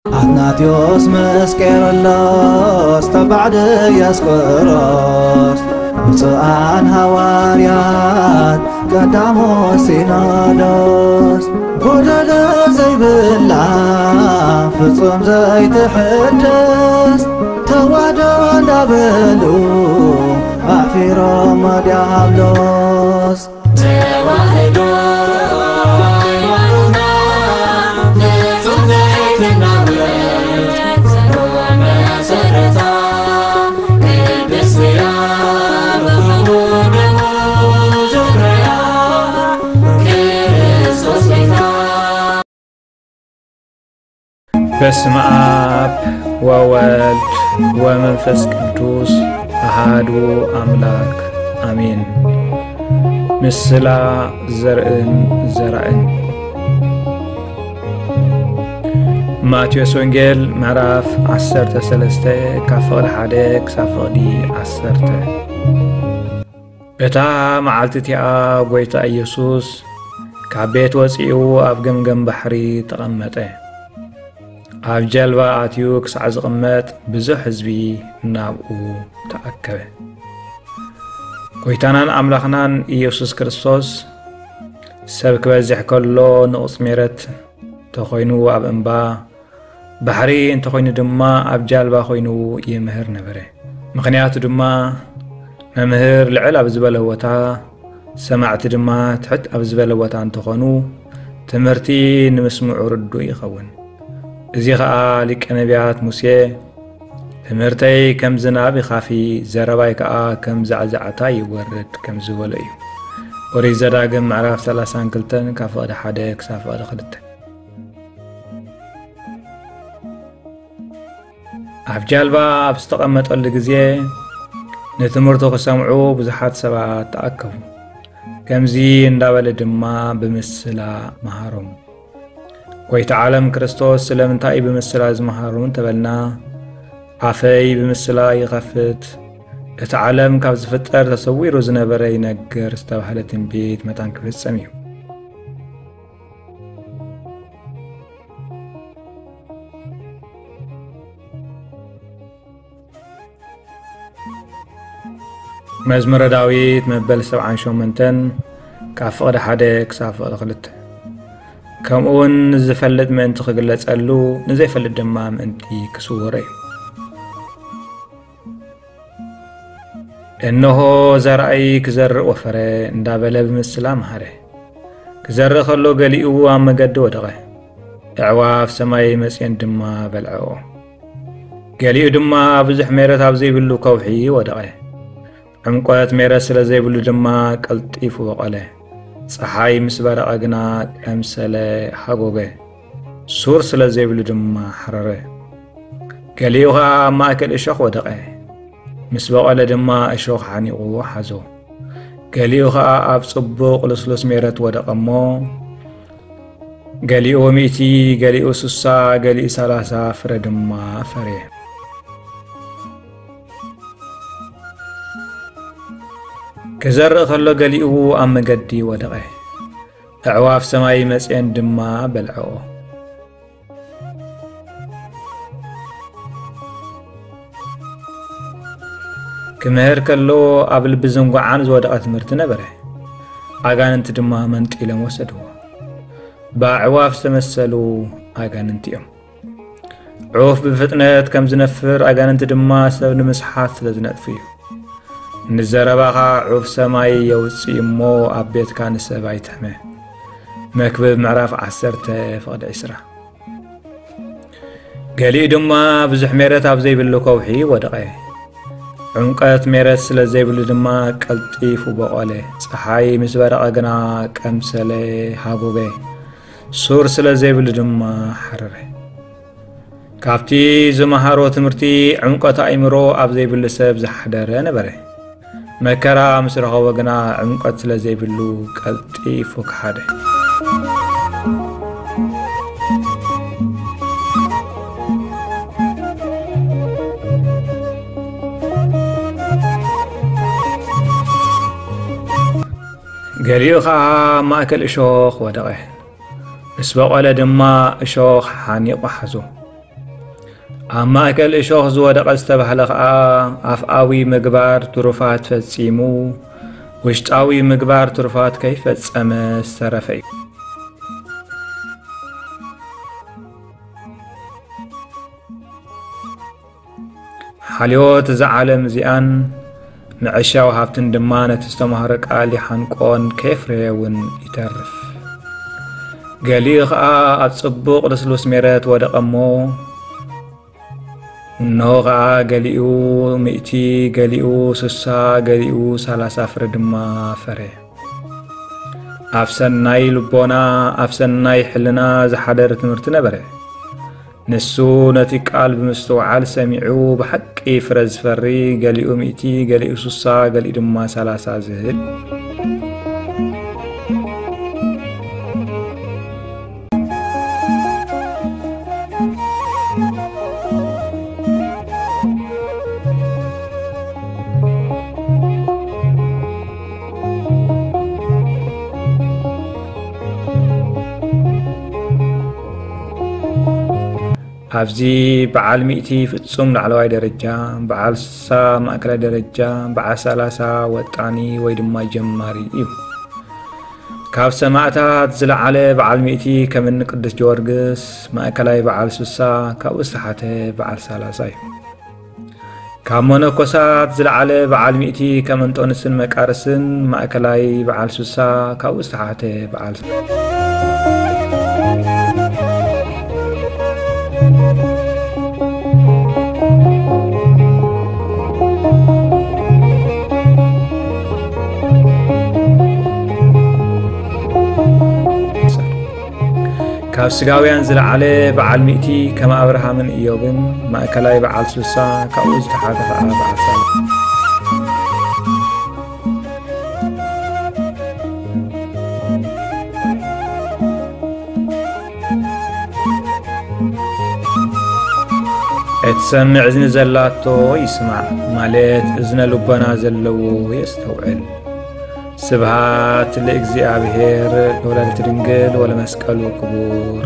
ኣትናቴዎስ ምስ ቄርሎስ ተባዕ ድያስቆሮስ፣ ብፁዓን ሃዋርያት ቀዳሞት ሲኖዶስ፣ ጎደሎ ዘይብላ ፍጹም ዘይትሕደስ፣ ተዋህዶ እንዳበሉ ኣሕፊሮም ዲያብሎስ። ተዋህዶ ሃይማኖትና ፍጹም ዘይትናወጽ፣ ጽኑዕ መሰረታ ቅድስት እያ፣ ብኽቡር ደሙ ዙርያ ክርስቶስ ጌታ። በስመ አብ ወወልድ ወመንፈስ ቅዱስ አሃዱ አምላክ አሜን። ምስላ ዘርእን ዘራእን። ማቴዎስ ወንጌል ምዕራፍ ዓሰርተ ሰለስተ ካብ ፍቕዲ ሓደ ክሳብ ፍቕዲ ዓሰርተ። በታ መዓልቲ እቲኣ ጐይታ ኢየሱስ ካብ ቤት ወጺኡ ኣብ ገምገም ባሕሪ ተቐመጠ። ኣብ ጀልባ ኣትዩ ክሳዕ ዝቕመጥ ብዙሕ ህዝቢ ናብኡ ተኣከበ። ጐይታናን ኣምላኽናን ኢየሱስ ክርስቶስ ሰብ ክበዝሕ ከሎ ንቑጽ ሜረት ተኾይኑ ኣብ እምባ ባሕሪ እንተኾይኑ ድማ ኣብ ጃልባ ኮይኑ ይምህር ነበረ። ምኽንያቱ ድማ መምህር ልዕል ኣብ ዝበለ ቦታ፣ ሰማዕቲ ድማ ትሕት ኣብ ዝበለ ቦታ እንተኾኑ ትምህርቲ ንምስምዑ ርዱእ ይኸውን። እዚ ኸኣ ሊቀ ነቢያት ሙሴ፣ "ትምህርተይ ከም ዝናብ ይኻፊ፣ ዘረባይ ከኣ ከም ዛዕዛዕታ ይወርድ" ከም ዝበሎ እዩ። ኦሪት ዘዳግም ምዕራፍ ሰላሳን ክልተን ካብ ፍቕዲ ሓደ ክሳብ ፍቕዲ ክልተ። ኣብ ጃልባ ኣብ ዝተቐመጠሉ ግዜ ንትምህርቱ ክሰምዑ ብዙሓት ሰባት ተኣከቡ። ከምዚ እንዳበለ ድማ ብምስላ መሃሮም። ጐይታ ዓለም ክርስቶስ ስለምንታይ እዩ ብምስላ ዝመሃሮም እንተበልና፣ "ኣፈይ ብምስላ ይኸፍት፣ እቲ ዓለም ካብ ዝፍጠር ተሰዊሩ ዝነበረ ይነግር" ዝተባህለ ትንቢት መታን ክፍጸም እዩ። መዝሙረ ዳዊት መበል ሰብዓን ሸሞንተን ካብ ፍቕዲ ሓደ ክሳብ ፍቕዲ ክልተ። ከምኡውን ዝፈልጥ ምእንቲ ክግለጸሉ፣ ንዘይፈልጥ ድማ ምእንቲ ክስወሮ እዩ። "እንሆ ዘርኣይ ክዘርእ ወፈረ" እንዳበለ ብምስላ መሃረ። ክዘርእ ከሎ ገሊኡ ኣብ መገዲ ወደቐ፣ ኣዕዋፍ ሰማይ መጽየን ድማ በልዐኦ። ገሊኡ ድማ ብዙሕ ሜረት ኣብ ዘይብሉ ከውሒ ወደቐ። ዕምቆት ሜረት ስለ ዘይብሉ ድማ ቀልጢፉ በቖለ። ጸሓይ ምስ በረቐ ግና ቀምሰለ፣ ሃጎገ። ሱር ስለ ዘይብሉ ድማ ሓረረ። ገሊኡ ኸኣ ኣብ ማእከል እሾኽ ወደቐ። ምስ በቖለ ድማ እሾኽ ሓኒቑ ሓዞ። ገሊኡ ኸኣ ኣብ ጽቡቕ ልስሉስ ሜረት ወደቐ እሞ፣ ገሊኡ ሚእቲ፣ ገሊኡ ስሳ፣ ገሊኡ ሰላሳ ፍረ ድማ ፈርየ። ክዘርእ ከሎ ገሊኡ ኣብ መገዲ ወደቐ። ኣዕዋፍ ሰማይ መጽየን ድማ በልዐኦ። ክምህር ከሎ ኣብ ልቢ ዝንጓዓን ዝወደቐ ትምህርቲ ነበረ። ኣጋንንቲ ድማ መንጢሎም ወሰድዎ። ብኣዕዋፍ ዝተመሰሉ ኣጋንንቲ እዮም። ዑፍ ብፍጥነት ከም ዝነፍር፣ ኣጋንንቲ ድማ ሰብ ንምስሓት ስለ ዝነጥፉ እዩ። ንዘረባኻ ዑፍ ሰማይ የውጽእ እሞ፣ ኣብ ቤትካ ንሰብ ኣይትሕመ። መክብብ ምዕራፍ ዓሰርተ ፍቕዲ ዕስራ። ገሊኡ ድማ ብዙሕ ሜረት ኣብ ዘይብሉ ከውሒ ወደቐ። ዕምቆት ሜረት ስለ ዘይብሉ ድማ ቀልጢፉ በቖለ። ጸሓይ ምስ በረቐ ግና ቀምሰለ፣ ሃጎገ። ሱር ስለ ዘይብሉ ድማ ሓረረ። ካብቲ ዝመሃሮ ትምህርቲ ዕምቆት ኣእምሮ ኣብ ዘይብሉ ሰብ ዝሓደረ ነበረ። መከራ ምስ ረኸቦ ግና ዕምቆት ስለ ዘይብሉ ቀልጢፉ ከሓደ። ገሊኡ ኸኣ ኣብ ማእከል እሾኽ ወደቐ። ምስ በቖለ ድማ እሾኽ ሓኒቑ ሓዞ። ኣብ ማእከል እሾኽ ዝወደቐ ዝተባህለ ኸኣ፣ ኣፍኣዊ ምግባር ትሩፋት ፈጺሙ፣ ውሽጣዊ ምግባር ትሩፋት ከይፈጸመ ዝተረፈ እዩ። ሓልዮት እዛ ዓለም እዚኣን ምዕሻው ሃብትን ድማ ነቲ ዝተማህሮ ቃል ይሓንቆን ከየፍረየ እውን ይተርፍ። ገሊኡ ኸኣ ኣብ ጽቡቕ ልስሉስ ሜረት ወደቐ እሞ፣ እነሆ ኸኣ ገሊኡ ሚእቲ፣ ገሊኡ ስሳ፣ ገሊኡ ሰላሳ ፍረ ድማ ፈረ። ኣብ ሰናይ ልቦና፣ ኣብ ሰናይ ሕልና ዝሓደረ ትምህርቲ ነበረ። ንሱ ነቲ ቃል ብምስትውዓል ሰሚዑ ብሓቂ ፍረ ዝፈሪ፣ ገሊኡ ሚእቲ፣ ገሊኡ ስሳ፣ ገሊኡ ድማ ሰላሳ ዝህብ። ኣብዚ በዓል ሚእቲ ፍጹም ላዕለዋይ ደረጃ፣ በዓል ስሳ ማእከላይ ደረጃ፣ በዓል ሰላሳ ወጣኒ ወይ ድማ ጀማሪ እዩ። ካብ ሰማእታት ዝለዓለ በዓል ሚእቲ ከምኒ ቅዱስ ጊዮርግስ፣ ማእከላይ በዓል ስሳ፣ ካብኡ ዝተሓተ በዓል ሰላሳ እዩ። ካብ መነኮሳት ዝለዓለ በዓል ሚእቲ ከም እንጦንስን መቃርስን፣ ማእከላይ በዓል ስሳ፣ ካብኡ ዝተሓተ በዓል ካብ ስጋውያን ዝለዓለ በዓል ሚእቲ ከም ኣብርሃምን ኢዮብን፣ ማእከላይ በዓል ስሳ፣ ካብኡ ዝተሓተ ኸኣ በዓል ሰላሳ። እትሰምዕ እዝኒ ዘላቶ ይስማዕ፣ ማለት እዝነ ልቦና ዘለዎ የስተውዕል። ስብሃት ለእግዚኣብሔር ወለወላዲቱ ድንግል ወለመስቀሉ ክቡር።